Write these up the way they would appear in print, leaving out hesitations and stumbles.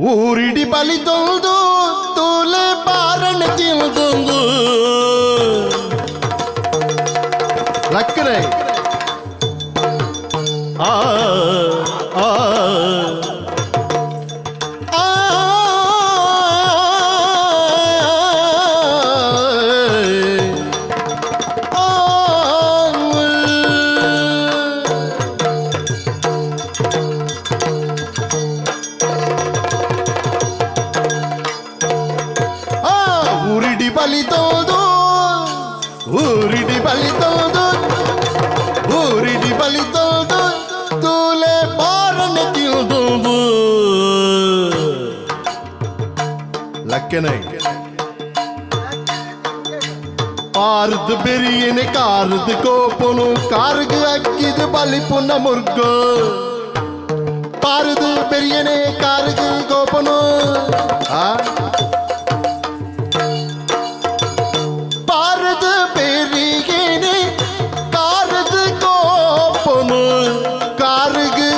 ಊರಿಡಿ ಬಲಿತೊಂದು ತೂಲೆ ಪಾರಣ ತಿಂದೊಂದು ಲಕ್ಕರೆ ಆ ಆ ಆ ಆ ಊರಿಡಿ ಬಲಿತೋದು ಊರಿಡಿ ಬಲಿತೋದು ಊರಿಡಿ ಬಲಿತೋದು ತೂಲೆ ಪಾರನೆ ತಿಂದು ಲಕ್ಕನೆ ಪಾರ್ದು ಬೆರಿಯನೆ ಕಾರದು ಕೋಪನು ಕಾರ್ಗು ಅಕ್ಕಿದು ಬಲಿಪುನ ಮುರ್ಗು ಪಾರದು ಬೆರಿಯನೆ ಕಾರ್ಗು ಕೋಪನು ಆ ಪಾರದು பெரியனே காரது கோப்பனு காருகு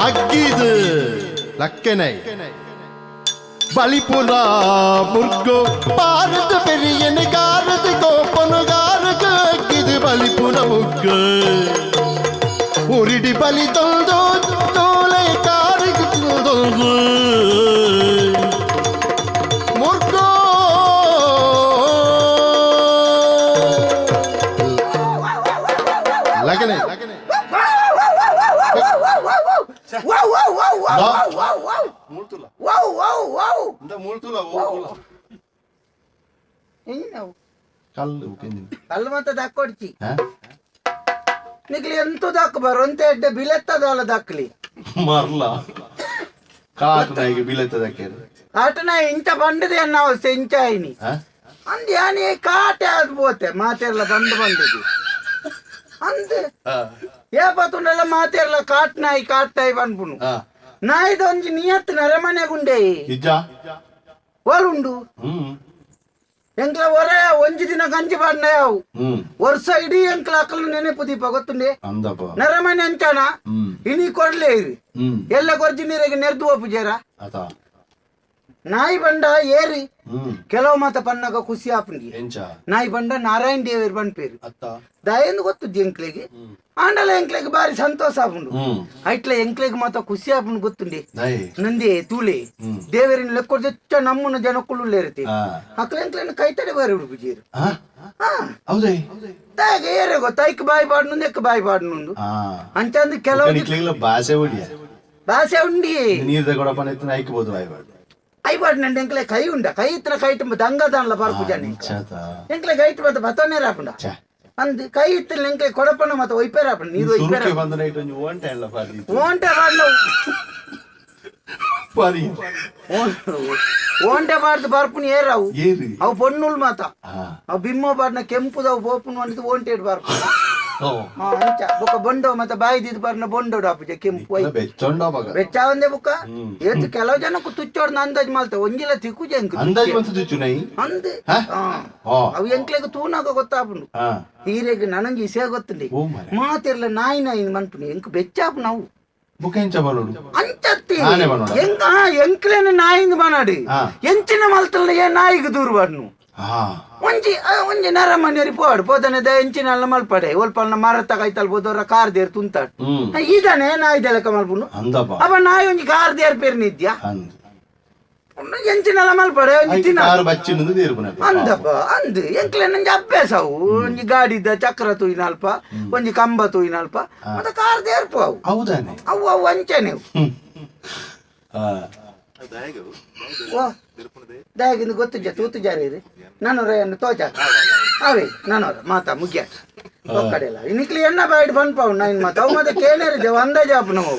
அக்கிது லக்கனை ಬಲಿಪುರ ಮುರ್ಗು ಪಾರದು பெரியனே காரது கோப்பனு காருகு அக்கிது ಬಲಿಪುನ ಮುಗ್ಗು ಉರಿಡಿ ಬಲಿ ತೊಂದು ತೋಲೆ ಕಾರುಗು ತೊಂದು ಮುರ್ಗೋ ಲಗನೆ ಕಲ್ಲು ಮತ್ತೆ ದಕ್ಕೊಡ್ಚಿ ನಿಕ್ಲಿ ಎಂತ ದಕ್ ಬರೋ ಅಂತ ಎಡ್ಡೆ ಬಿಲೆತ್ತದಲ್ಲ ದಕ್ಲಿ ಮರ್ಲ ಕಾಟು ನಾಯಿಗೆ ಬೀಳತ್ತದಕ್ಕೆ ಆಟನ ಇಂಚ ಬಂಡದೆ ಅನ್ನ ಅವಸ್ಥೆ ಇಂಚ ಆಯ್ನಿ ಅಂದ್ ಯಾನಿ ಕಾಟೆ ಅದು ಪೋತೆ ಮಾತೆರ್ಲ ಬಂದು ಬಂದದ್ದು ಅಂದ್ ಏ ಪತುಂಡಲ್ಲ ಮಾತೆರ್ಲ ಕಾಟ್ ನಾಯಿ ಕಾಟ್ ನಾಯಿ ಬಂದ್ಪುನು ನಾಯಿದ ಒಂಜಿ ನಿಯತ್ ನರಮನೆ ಗುಂಡೆ ನಿಜ ಓಲುಂಡು ಎಂಕ್ಲ ಒರೆ ಒಂಜಿ ದಿನ ಗಂಜಿ ಬಾಡ್ನ ಯಾವು ವರ್ಷ ಇಡೀ ಎಂಕ್ಲ ಅಕ್ಕಲು ನೆನಪು ದೀಪ ಗೊತ್ತುಂಡೆ ಅಂದಪ್ಪ ನರಮನೆ ಅಂಚಾನ ಇನಿ ಕೊಡ್ಲೇ ಇರಿ ಎಲ್ಲ ಕೊರ್ಜಿ ನೀರಿಗೆ ನೆರ್ದು ಒಪ್ಪುಜೇರ ಆತ ನಾಯಿ ಬಂಡ ಏರಿ ಕೆಲವು ಮಾತ ಪನ್ನಾಗ ಖುಷಿ ಆಪುಂಡಿ ಎಂಚ ನಾಯಿ ಬಂಡ ನಾರಾಯಣ ದೇವರು ಪನ್ಪೇರು ಅತ್ತ ದಯಂದು ಗೊತ್ತುದ್ದಿ ಎಂಕ್ಲೆಗೆ ಆಂಡಲ ಎಂಕ್ಲೆಗೆ ಬಾರಿ ಸಂತೋಷ ಆಪುಂಡು ಐಟ್ಲ ಎಂಕ್ಲೆಗೆ ಮಾತ ಖುಷಿ ಆಪುಂಡು ಗೊತ್ತುಂಡಿ ದಯೆ ನಂದಿ ತೂಲೆ ದೇವರಿನ ಲೆಕ್ಕೊಡ್ದೆಚ್ಚ ನಮ್ಮನ್ನ ಜನಕ್ಕುಳ್ಳು ಇರುತ್ತೆ ಅಕ್ಲ ಎಂಕ್ಲೆನ ಕೈತಡೆ ಬಾರಿ ಉಡುಪುಜೇರು ಹಾ ಹೌದೇ ತಾಯಿಗೆ ಏರೆ ಗೊತ್ತ ಐಕ್ ಬಾಯಿ ಪಾಡ್ನುಂದು ಎಕ್ ಬಾಯಿ ಪಾಡ್ನುಂದು ಅಂಚಂದು ಕೆಲವು ನಿಕ್ಲೆಗ್ಲ ಭಾಷೆ ಉಡಿಯ ಭಾಷೆ ಉಂಡಿ ನೀರ್ ತಗೊಳಪ್ಪ ಎತ್ತಿನ ಐಕ್ಬೋದು ಬಾಯ್ I ಪಾಡ್ನಂಡು ಎಂಕ್ಲೆ ಕೈ ಉಂಡ ಕೈ ಇತ್ತಿನ ಕೈಟ್ ದಂಗದಾನ್ಲ ಪರ್ಪು ಜನ ಅಂಚಾತ ಎಂಕ್ಲೆ ಕೈಟ್ ಮತ್ತೆ ಬತ್ತನೇ ರಾಪುಂಡ ಛೆ. ಅಂದ್ ಕೈ ಇತ್ತಿನ ಎಂಕ್ಲೆ ಕೊಡಪಣ ಮತ್ತೆ ಒಯ್ಪೇರ ಆಪುಂಡು ನೀರು ಒಯ್ಪೇರ ಸುರುಕೆ ಬಂದ ನೈಟ್ ಒಂಜಿ ಓಂಟೆ ಎಲ್ಲ ಪಾಡಿ ಓಂಟೆ ಪಾಡ್ನ ಪಾಡಿ ಓಂಟೆ ಪಾಡ್ದು ಬರ್ಪುನಿ ಏರಾವು ಏರಿ ಅವು ಪೊನ್ನುಲ್ ಮಾತ ಹಾ ಅವು ಬಿಮ್ಮೋ ಪಾಡ್ನ ಕೆಂಪುದವು ಪೋಪುನು ಅಂದ್ ಓಂಟೇಡ್ ಬರ್ಪು ಓ ಹಾ ಅಂಚ ಬೊಕ್ಕ ಬೊಂಡೋ ಮತ್ತೆ ಬಾಯಿ ದಿದ್ದು ಬರ್ನ ಬೊಂಡೋಡು ಆಪುಜ ಕೆಂಪು I ಬೆಚ್ಚೊಂಡ ಮಗ ಬೆಚ್ಚ ಒಂದೇ ಬುಕ್ಕ ಏತ್ ಕೆಲವು ಜನಕ್ಕೂ ತುಚ್ಚೋಡ್ ಅಂದಾಜ್ ಮಾಲ್ತ ಒಂಜಿಲ ತಿಕ್ಕು ಜಂಕ್ ಅಂದಾಜ್ ಬಂತು ತುಚ್ಚು ನೈ ಅಂದ್ ಹಾ? ಹಾ. ಓ ಅವು ಎಂಕ್ಲೆಗ್ ತೂನಾಗ ಗೊತ್ತಾಪುಂಡು ಹಾ ಹೀರೆಗ್ ನನಂಜಿ ಇಸೆ ಗೊತ್ತುಂಡಿ ಓ ಮರೆ ಮಾತಿರ್ಲ ನಾಯಿ ನಾಯಿ ಮನ್ಪುನಿ ಎಂಕ್ ಬೆಚ್ಚಾಪು ನಾವು ಬುಕ್ಕ ಎಂಚ ಬರೋಡು ಅಂಚತ್ತಿ ನಾನೇ ಬನ್ನೋಡ? ಎಂಕ ಎಂಕ್ಲೇನ ನಾಯಿಂದ ಬನಾಡಿ ಹಾ. ಎಂಚಿನ ಮಲ್ತಲ್ಲ ಏ ನಾಯಿಗೆ ದೂರ ಬಾಡ್ನು ಹಾ ಒಂಜಿ ಆ, ಒಂಜಿ ನರ ಮನೆಯರಿ ಪೋಡು ಪೋದನೆ the ಎಂಚಿನ ಅಲ್ಲ ಮಲ್ಪಡೆ ಒಲ್ಪಲ್ನ ಮರತ ಕೈತಲ್ ಬೋದೋರ ಕಾರ್ ದೇರ್ ತುಂತಾಡ್ ಈದಾನೆ ನಾಯಿ ದೆಲಕ ಮಲ್ಪುನು ಅಂದಪ್ಪ ಅವ ನಾಯಿ ಒಂಜಿ ಕಾರ್ ದೇರ್ ಪೇರ್ನಿದ್ಯಾ ಅಂದ್ ಎಂಚಿನಲ್ಲ ಮಲ್ಪಡೆ ಒಂಜಿ ತಿನ್ನ ಕಾರು ಬಚ್ಚಿನಂದು ತೀರ್ಪುನ ಅಂದಪ್ಪ ಅಂದ್ ಎಂಕ್ಲೆ ನಂಜಿ ಅಭ್ಯಾಸ ಅವು ಒಂಜಿ ಗಾಡಿದ ಚಕ್ರ ತೂಯಿನಲ್ಪ ಒಂಜಿ ಕಂಬ ತೂಯಿನಲ್ಪ ಮತ್ತೆ ಕಾರ್ ದೇರ್ಪು ಅವು ಹೌದಾನೆ ಅವು ಅವು ಅಂಚನೆ ಅವು. ಹಾ ಓ ದಾಗಿಂದ ಗೊತ್ತುಜ ತೂತು ಜಾರಿ ನಾನು ರಯನ್ನು ತೋಜ ಅವೇ ನಾನೋರ ಮಾತಾ ಮುಗ್ಯ ಒಕ್ಕಡೆಲ್ಲ ಇನ್ನಿಕ್ಲಿ ಎಣ್ಣ ಬಾಯಿಡ್ ಪನ್ಪಾವು ನೈನ್ ಮಾತ ಅವು ಮತ್ತೆ ಕೇನೇರಿದೆ ಅಂದಾಜು ಆಪುನ ಅವು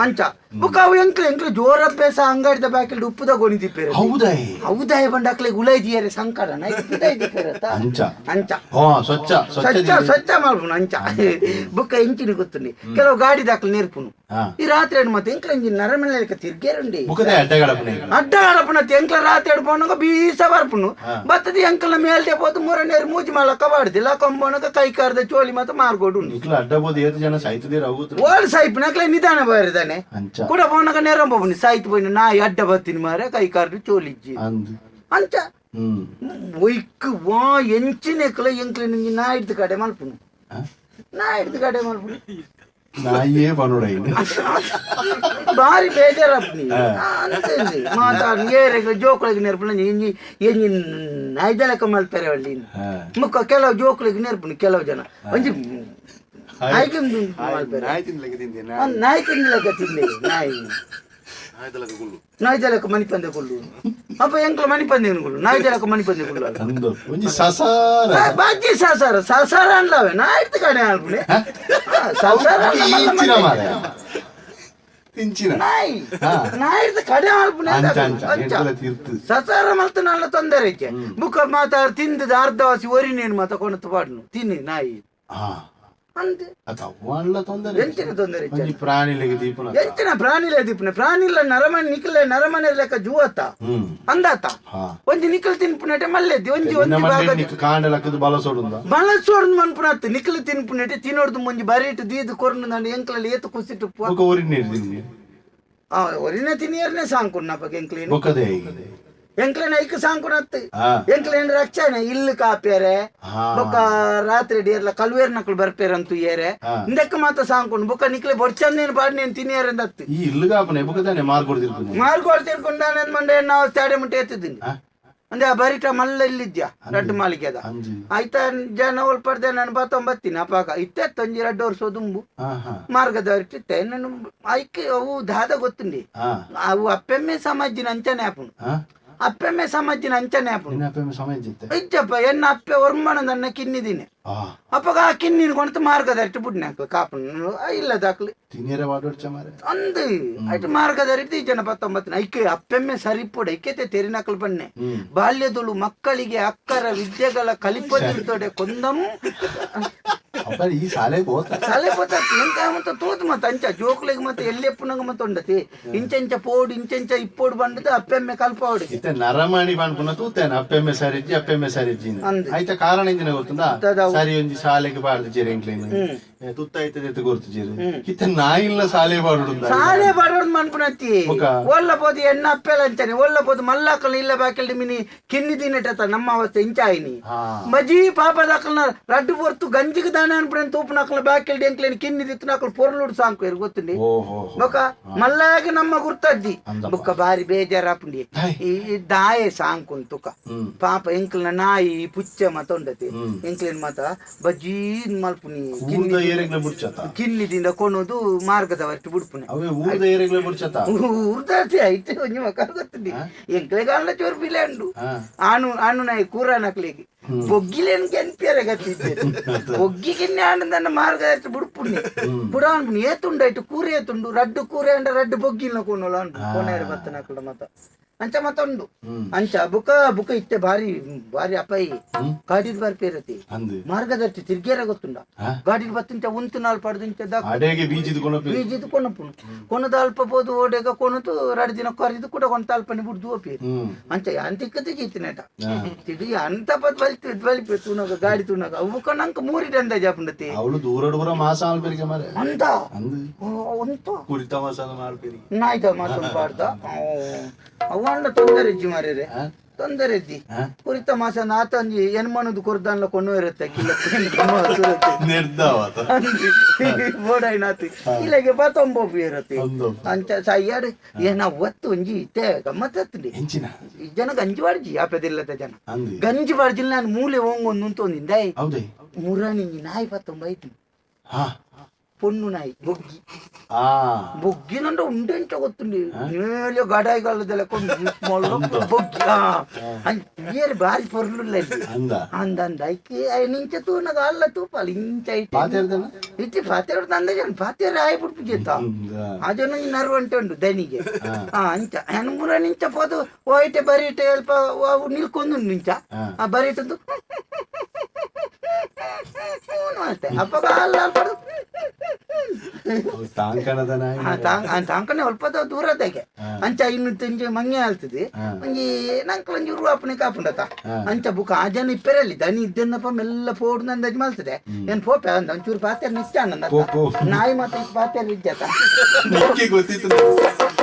ಅಂಚ ಬುಕ್ಕ ಅವು ಎಂಕ್ಲೆ ಎಂಕ್ಲೆ ಜೋರ ಅಭ್ಯಾಸ ಅಂಗಡಿದ ಬಾಕಿಲ್ ಉಪ್ಪುದ ಗೋಣಿ ದಿಪ್ಪೇರು ಹೌದಾ ಹೌದಾ ಬಂಡ ಅಕ್ಲೆ ಗುಲೈ ದಿಯರೆ ಸಂಕಟ ನೈ ಉಪ್ಪುದ ದಿಪ್ಪೇರತ್ತ ಅಂಚ ಅಂಚ ಹಾ ಸ್ವಚ್ಛ ಸ್ವಚ್ಛ ಸ್ವಚ್ಛ ಸ್ವಚ್ಛ ಮಲ್ಪುನು ಅಂಚ ಬುಕ್ಕ ಇಂಚಿನ ಗೊತ್ತುಂಡಿ ಕೆಲವು ಗಾಡಿ ದಾಖಲೆ ನೇರ್ಪುನು ಈ ರಾತ್ರಿ ಮತ್ತೆ ಎಂಕ್ಲ ಇಂಜಿನ್ ನರಮನೆ ತಿರ್ಗೇರುಂಡಿ ಬುಕ್ಕದೆ ಅಡ್ಡಗಡಪನೆ ಅಡ್ಡ ಆಡಪನ ಎಂಕ್ಲ ರಾತ್ರಿ ಎಡ್ಪೋನಗ ಬೀಸ ಬರ್ಪುನು ಬತ್ತದ ಎಂಕ್ಲ ಮೇಲ್ದೆ ಪೋತು ಮೂರನೇರು ಮೂಜಿ ಮಲಕ ಬಾಡ್ದಿಲ್ಲ ಕೊಂಬೋನಗ ಕೈ ಕಾರ್ದ ಚೋಲಿ ಮತ್ತೆ ಮಾರ್ಗೋಡು ಉಂಡು. ನಿಕ್ಲ ಅಡ್ಡ ಬೋದು ಏತು ಜನ ಸಾಯ್ತದಿರ ಅವು ಓಲ್ ಸಾಯ್ಪುನ ಅಕ್ಲೆ ನಿಧಾನ ಬಾರಿದಾನೆ ಅಂಚ ಕೂಡ ಪೋನಗ ನೆರಂಬ ಸಾಯ್ತು ಪೋಯಿನ ನಾಯಿ ಅಡ್ಡ ಬತ್ತೀನಿ ಮಾರೆ ಕೈ ಕಾರ್ದು ಚೋಲಿಜ್ಜಿ ಅಂದ್ ಅಂಚ ಹ್ಮ್ ಒಯ್ಕ್ ವಾ ಎಂಚಿನ ಎಕ್ಲ ಎಂಕ್ಲ ನಿಂಗೆ ನಾ ಹಿಡ್ದು ಕಡೆ ಮಲ್ಪುನು ಆ? ನಾ ಹಿಡ್ದು ಕಡೆ ಮಲ್ಪುನು ನಾಯಿಯೇ ಬನುಡೈನು ಬಾರಿ ಬೇಜಾರಪ್ಪ ಅಂತೆ ಮಾತಾಡ ಏರೆಗ್ಲ ಜೋಕುಳಿಗೆ ನೆರ್ಪುನ ಎಂಜಿ ಎಂಜಿ ನಾಯ್ದಲಕ ಮಲ್ಪೆರೆ ಒಳ್ಳಿ ಹಾ. ಮುಕ್ಕ ಕೆಲವು ಜೋಕುಳಿಗೆ ನೆರ್ಪುನು ಕೆಲವು ಜನ ಒಂಜಿ ನಾಯಿಗೆ ಮಲ್ಪೆರೆ ನಾಯಿ ತಿನ್ಲಿಕ್ಕೆ ತಿಂದೆ ಒಂದ್ ನಾಯಿ ತಿನ್ಲಕ ತಿಂದೆ ನಾಯಿ ನಾಯಿ ಜಲಕ ಮಣಿಪಂದೆ ಕುಲ್ಲು ಅಪ್ಪ ಎಂಕ್ಲ ಮಣಿಪಂದೆ ಕುಲ್ಲು ನಾಯಿ ಜಲಕ ಮಣಿಪಂದೆ ಕುಲ್ಲು ಅಲ್ಲ. ಅಂದು ಒಂಜಿ ಸಸಾರ ಬಾಜಿ ಸಸಾರ ಸಸಾರ ಅನ್ಲವೆ ನಾ ಇರ್ತ ಕಡೆ ಅಲ್ಪುನೆ ಸಸಾರ ಅನ್ಲ ಮಲ್ಲ ತಿಂಚಿನ ಮಲ್ಲ. ಮಾರೆ ತಿಂಚಿನ ನಾಯಿ ಹಾ. ನಾಯಿ ಇರ್ತ ಕಡೆ ಅಲ್ಪುನೆ ಅಂಚ ಅಂಚ ಅಂಚ. ಎಂತಲ ತೀರ್ತು ಸಸಾರ ಮಲ್ತ ನಲ್ಲ ತೊಂದರೆ ಐತೆ ಬುಕ್ಕ ಮಾತಾಡ್ ತಿಂದದ ಅರ್ಧ ವಾಸಿ ಒರಿನೇನು ಮಾತ ಕೊಣತು ಪಾಡ್ನು ತಿನ್ನಿ ನಾಯಿ ಹಾ ಅಂತೆ ಅದ ಅವ್ವಲ್ಲ ತೊಂದರೆ ಎಂಚಿನ ತೊಂದರೆ ಇಜ್ಜೆ? ಒಂಜಿ ಪ್ರಾಣಿಲೆಗೆ ದೀಪನ ಎಂಚಿನ ಪ್ರಾಣಿಲೇ ದೀಪನೆ ಪ್ರಾಣಿಲ ನರಮನೆ ನಿಕ್ಲೆ ನರಮನೆ ಲೆಕ್ಕ ಜೂವತ್ತ ಹ್ಮ್ ಅಂದಾತ ಹಾ ಒಂಜಿ ನಿಕ್ಕಲ್ ತಿನ್ಪುನೆಟೆ ಮಲ್ಲೆದ್ದಿ ಒಂಜಿ ನಿನ್ನ ಒಂಜಿ ಮಂಡೆ ಭಾಗ ನಿಕ್ ಕಾಂಡ ಲಕ್ಕದ ಬಲ ಸೋಡುಂದ ಬಳಸೋರ್ದು ಮನ್ಪುನತ್ತು ನಿಕ್ಕಲು ತಿನ್ಪುನೆಟೆ ತಿನ್ನೋರ್ದು ಮುಂಜಿ ಬರೀಟು ದೀದು ಕೊರ್ನು ನಾನು ಎಂಕ್ಲಲ್ಲಿ ಏತು ಕುಸಿಟ್ಟು ಬೊಕ ಊರಿನ ನೀರು ತಿನ್ನಿ ಆ ಒರಿನ ತಿನಿಯರ್ನೆ ಸಾಂಕುನ್ನಪ್ಪ ಎಂಕ್ಲೇನು ಬೊಕದೆ ಎಂಕ್ಲೇನ ಐಕ್ ಸಾಂಕುನತ್ತು ಹಾ ಎಂಕ್ಲೇನ ರಕ್ಷಣೆ ಇಲ್ಲು ಕಾಪ್ಯಾರೆ ಹಾ ಬೊಕ್ಕ ರಾತ್ರಿ ಡೇರ್ಲ ಕಲ್ವೇರ್ ನಕಲು ಬರ್ಪೇರ್ ಅಂತೂ ಏರೆ ಹಾ. ಇಂದಕ್ಕೆ ಮಾತ್ರ ಸಾಂಕುಂಡು ಬೊಕ್ಕ ನಿಕ್ಲೆ ಬೊಡ್ಚಂದೇನು ಪಾಡ್ ನೇನು ತಿನಿಯರಂದತ್ತು ಈ ಇಲ್ಲುಗಾಪನೆ ಬೊಕದಾನೆ ಮಾರ್ಕೊಡ್ತಿರ್ತೀನಿ ಮಾರ್ಕೋಡ್ ತಿರ್ಕೊಂಡಾನೆ ಮಂಡೆ ನಾವು ಸ್ಟಾಡಿಯಂ ಮುಟ್ಟೆ ಎತ್ತಿದ್ದೀನಿ ಹಾ ಅಂದ್ರೆ ಆ ಬರಿಟ ಮಲ್ಲ ಇಲ್ಲಿದ್ಯಾ ರಡ್ಡು ಮಾಲಿಗೆ ಅದ ಅಂಜಿ ಆಯ್ತಾ ಜನ ಒಲ್ಪಡ್ದೆ ನಾನು ಬತ್ತೊಂಬತ್ತೀನಿ ಅಪಾಕ ಇತ್ತೆ ತೊಂಜಿ ರಡ್ಡು ವರ್ಷ ದುಂಬು ಹಾ ಹಾ ಮಾರ್ಗದವರಿಟ್ಟಿತ್ತೆ ನಾನು ಐಕ್ ಅವು ದಾದ ಗೊತ್ತುಂಡಿ ಹಾ ಅವು ಅಪ್ಪೆಮ್ಮೆ ಸಮಾಜಿನ ಅಂಚನೆ ಆಪುಂಡು ಹಾ ಅಪ್ಪೆಮ್ಮೆ ಸಮಾಜಿನ ಅಂಚನೆ ಆಪುಂಡು ನಿನ್ನ ಅಪ್ಪೆಮ್ಮ ಸಮಯ ಜಿತ್ತೆ ಇಜ್ಜಪ್ಪ ಎನ್ನ ಅಪ್ಪೆ ಒರ್ಮಣ ನನ್ನ ಕಿನ್ನಿದೀನಿ ಆ ಅಪ್ಪಗ ಆ ಕಿನ್ನಿನ ಕೊಂಡ್ತು ಮಾರ್ಗದರಿಟ್ಟು ಬುಡ್ನೆ ಹಾಕ್ಲು ಕಾಪುಂಡು ಇಲ್ಲ ದಾಕ್ಲು ತಿನ್ನಿಯರೆ ವಾಡೋಡ್ಚ ಮಾರೆ ಅಂದು ಆಯ್ತು ಮಾರ್ಗದರಿಟ್ಟು ಈ ಜನ ಪತ್ತೊಂಬತ್ತಿನ ಐಕೆ ಅಪ್ಪೆಮ್ಮೆ ಸರಿಪೊಡೆ ಐಕ್ಯತೆ ತೆರಿನಕಲ್ ಬನ್ನೆ ಹ್ಮ್ ಬಾಲ್ಯದೊಳು ಮಕ್ಕಳಿಗೆ ಅಕ್ಕರ ವಿದ್ಯೆಗಳ ಕಲಿಪದಿರ್ತೊಡೆ ಕೊಂದಂ ಅಪ್ಪ ಈ ಶಾಲೆಗೆ ಹೋತ ತಲೆ ಪೋತತ್ತು ಎಂತ ಮತ್ತೆ ತೋತು ಮತ್ತೆ ಅಂಚ ಜೋಕ್ಲಿಗೆ ಮತ್ತೆ ಎಲ್ಲಿ ಮತ್ತೆ ಉಂಡತಿ ಇಂಚೆಂಚ ಪೋಡು ಇಂಚೆಂಚ ಇಪ್ಪೋಡು ಬಂಡದು ಅಪ್ಪೆಮ್ಮೆ ಕಲ್ಪವಡು ಇತ್ತೆ ನರಮಾಣಿ ಪನ್ಪುನ ತೂತೇನೆ ಅಪ್ಪೆಮ್ಮೆ ಸರಿಜ್ಜಿ ಅಪ್ಪೆಮ್ಮೆ ಸರಿಜ್ಜಿ ಅಂದ್. ಆಯ್ತ ಕಾರಣ ಎಂಜಿನ ಗೊತ್ತುಂದ ತದವು. ಸರಿ ಒಂಜಿ ಶಾಲೆಗೆ ಪಾಡ್ದು ಜೇರು ಎಂಕ್ಲೇನು ತುತ್ತ ಐತದೆ ಎತ್ತು ಗೊರ್ತು ಜೇರು ಇತ್ತೆ ನಾಯಿಲ್ಲ ಶಾಲೆ ಪಾಡುಂದ ಸಾಲೆ ಬಡವನ್ ಮನ್ಪುನತ್ತಿ ಬೊಕ? ಒಲ್ಲ ಪೋದು ಎಣ್ಣ ಅಪ್ಪೆಲ ಅಂಚನೆ ಒಲ್ಲ ಪೋದು ಮಲ್ಲಾಕಲ್ ಇಲ್ಲ ಬಾಕಲ್ ಮಿನಿ ಕಿನ್ನಿ ದಿನಟ ನಮ್ಮ ಅವಸ್ಥೆ ಇಂಚಾಯಿನಿ ಹಾ ಮಜಿ ಪಾಪದಾಕಲ್ನ ರಡ್ಡು ಪೊರ್ತು ಗಂಜಿಗೆ ದಾನ ಅನ್ಪುನ ತೂಪುನಕಲ್ನ ಬಾಕಿಲ್ ಎಂಕ್ಲೇನು ಕಿನ್ನಿ ದಿತ್ತು ನಕಲ್ ಪೊರ್ಲುಡು ಸಾಂಕು ಗೊತ್ತುಂಡಿ ಓಹೋ ಬೊಕ ಮಲ್ಲಾಗ ನಮ್ಮ ಗುರ್ತದ್ದಿ ಅಂದಪ್ಪ. ಬೊಕ್ಕ ಬಾರಿ ಬೇಜಾರಾಪುಂಡಿ ಹಾಯ್. ಈ ದಾಯೆ ಸಾಂಕುನ್ ತುಕ ಹ್ಮ್ ಪಾಪ ಎಂಕ್ಲನ ನಾಯಿ ಪುಚ್ಚೆ ಮತ ಉಂಡತಿ ಹ್ಮ್. ಎಂಕ್ಲೇನ್ ಮಾತ ಬಜ್ಜೀ ಮಲ್ಪುನಿ ಊರ್ದ ಏರೆಗ್ಲ ಬುಡ್ಚತ ಕಿನ್ನಿದಿಂದ ಕೊನೋದು ಮಾರ್ಗದ ಹೊರಟು ಬಿಡ್ಪುನಿ ಅವೇ ಊರ್ದ ಏರೆಗ್ಲ ಬುಡ್ಚತ ಊರ್ದಾತಿ ಐತೆ ಒಂಜಿ ಮಕ್ಕ ಗೊತ್ತುಂಡಿ ಎಂಕ್ಲೆ ಚೋರ್ ಬಿಲೆ ಉಂಡು ಹಾ ಆನು ಆನು ನಾಯಿ ಕೂರ ನಕ್ಲಿಗೆ ಬೊಗ್ಗಿಲೇನು ಕೆನ್ಪಿಯರ ಗತ್ತಿದ್ದೆ ಬೊಗ್ಗಿಗಿನ್ನೆ ಆನಂದನ್ನ ಮಾರ್ಗ ಬುಡ್ಪುಣಿ ಬುಡ ಅನ್ಪುಣಿ ಏತುಂಡು ಐಟು ಕೂರೆ ಏತುಂಡು ರಡ್ಡು ಕೂರೆ ಅಂಡ ರಡ್ಡು ಬೊಗ್ಗಿಲ್ನ ಕೋನೋಲ ಅಂಡು ಕೋನೇರು ಬತ್ತನ ಅಕ್ಲ ಮತ ಅಂಚ ಮತ ಉಂಡು ಹ್ಮ್ ಅಂಚ ಬುಕ ಬುಕ ಇತ್ತೆ ಭಾರಿ ಭಾರಿ ಅಪಾಯಿ ಹ್ಮ್. ಗಾಡಿದ್ ಬಾರಿ ಪೇರತಿ ಅಂದು ಮಾರ್ಗದರ್ಶಿ ತಿರ್ಗೇರ ಗೊತ್ತುಂಡ ಹಾ? ಗಾಡಿಡ್ ಬತ್ತಿಂಚ ಉಂತು ನಾಲ್ ಪಡ್ದಿಂಚ ದಾಕು ಅಡೆಗೆ ಬೀಜಿದ ಕೊನಪಿ ಬೀಜಿದ್ದು ಕೊನಪುನು ಕೊನದ ಅಲ್ಪ ಪೋದು ಓಡೆಗ ಕೊನತು ರಡ್ ದಿನ ಕೊರಿದು ಕೂಡ ಕೊಂತ ಅಲ್ಪನಿ ಬಿಡ್ದು ಓಪಿ ಹ್ಮ್ ಅಂಚ ಅಂತಿಕ್ಕತೆ ಜೀತಿನೇಟ ಹಾ. ತಿಡಿ ಅಂತ ಪದ್ ಬಲಿತು ಬಲಿಪೆ ತೂನಗ ಗಾಡಿ ತೂನಗ ಅವು ನಂಕ ಮೂರಿ ಅಂದಾಜ್ ಆಪುಂಡತಿ ಅವಳು ದೂರಡು ಪೂರ ಮಾಸ ಆಲ್ಪೆರಿಗೆ ಮಾರೆ ಅಂತ ಅಂದು ಅಂತ ಕುರಿತ ಮಾಸ ಮಾಲ್ಪೆರಿಗೆ ನಾಯ್ದ ಮಾಸ ಪಾಡ್ದ ಅವು ಅಣ್ಣ ತೊಂದರೆ ಇಜ್ಜಿ ಮಾರ್ರೆ ಹಾ? ತೊಂದರೆ ಇದ್ದಿ ಹಾ? ಕುರಿತ ಮಾಸ ನಾತಂಜಿ ಎನ್ಮನದು ಕೊರ್ದಾನ್ಲ ಕೊಣ್ಣು ಇರುತ್ತೆ ಕಿಲ್ಲ ನಿರ್ಧಾವತ ಬೋಡಾಯ್ನಾತು ಇಲ್ಲಗೆ ಬತ್ತೊಂಬೋಪು ಇರುತ್ತೆ ಒಂದು ಅಂಚ ಸಯ್ಯಾಡು ಏನ ಒತ್ತು ಒಂಜಿ ಇತ್ತೆ ಗಮ್ಮತ್ತಂಡಿ ಎಂಚಿನ ಈ ಜನ ಗಂಜಿ ಬಾಡ್ಜಿ ಆಪದಿಲ್ಲದ ಜನ ಅಂದು ಗಂಜಿ ಬಾಡ್ಜಿಲ್ ನಾನು ಮೂಲೆ ಓಂಗೊಂದು ಉಂತೊಂದಿಂದ ಹೌದೇ ಮುರಾನಿ ನಾಯಿ ಬತ್ತೊಂಬ ಐತಿ ಹಾ ಪೊಣ್ಣು ನಾಯಿ ಬೊಗ್ಗಿ ಆ ಬೊಗ್ಗಿನಂದ್ರೆ ಉಂಡೆಂಚ ಗೊತ್ತುಂಡಿ ಮೇಲೆ ಗಡಾಯಿಗಾಲದೆಲ್ಲ ಕೊಂಡು ಬೊಗ್ಗಿ ಆ ಏರು ಬಾರಿ ಪೊರ್ಲುಲ್ಲ ಇಲ್ಲಿ. ಅಂದ ಅಂದ ಅಂದ ಐಕೆ ನಿಂಚ ತೂನಗ ಅಲ್ಲ ತೂಪಾಲ ಇಂಚ ಐತೆ ಪಾತೇರ್ದನ ಇತ್ತಿ ಫಾತೇರ್ ಅಂದ ಜನ ಫಾತೇರ್ ಆಯ್ ಬಿಡ್ಪು ಜೇತ ಆ ಜನ ನರ್ವ ಅಂಟೆ ಉಂಡು ದನಿಗೆ ಹಾ. ಆ ಅಂಚ ಹೆಣ್ಮುರ ನಿಂಚ ಪೋದು ಓಯ್ಟೆ ಬರೀಟೆ ಅಲ್ಪ ಅವು ನಿಲ್ಕೊಂಡು ನಿಂಚ ಹಾ. ಆ ಬರೀಟದ್ದು ಅಷ್ಟೇ ಅಪ್ಪ ಅಲ್ಲ ಅಲ್ಪ ಅವು ತಾಂಕಣದ ನಾಯಿ. ಆ, ತಾಂಕನೆ ಅಲ್ಪದ ದೂರದಾಗೆ. ಅಂಚ ಇನ್ನು ತಿಂಜಿ ಮಂಗೆ ಆಲ್ತದೆ. ಒಂಜಿ ನಂಕಲ ಒಂಜಿ ಉರುವಾಪನೆ ಕಾಪುಂಡತ. ಅಂಚ ಬುಕ ಆ ಜನ ಇಪ್ಪೆರಲ್ಲಿ ದನಿ ಇದ್ದೆನ್ನಪ್ಪ ಮೆಲ್ಲ ಪೋಡು ಅಂದಾಜ್ ಮಲ್ತದೆ. ಏನ್ ಪೋಪೆ ಅಂದ ಒಂಚೂರು ಪಾತೆರ್ ನಿಶ್ಚ. ಪೋ, ಪೋ. ನಾಯಿ ಮಾತ್ರ ಪಾತೆರ್ ಇಜ್ಜತ. ನಿಕ್ಕೆ ಗೊತ್ತಿತ್ತು.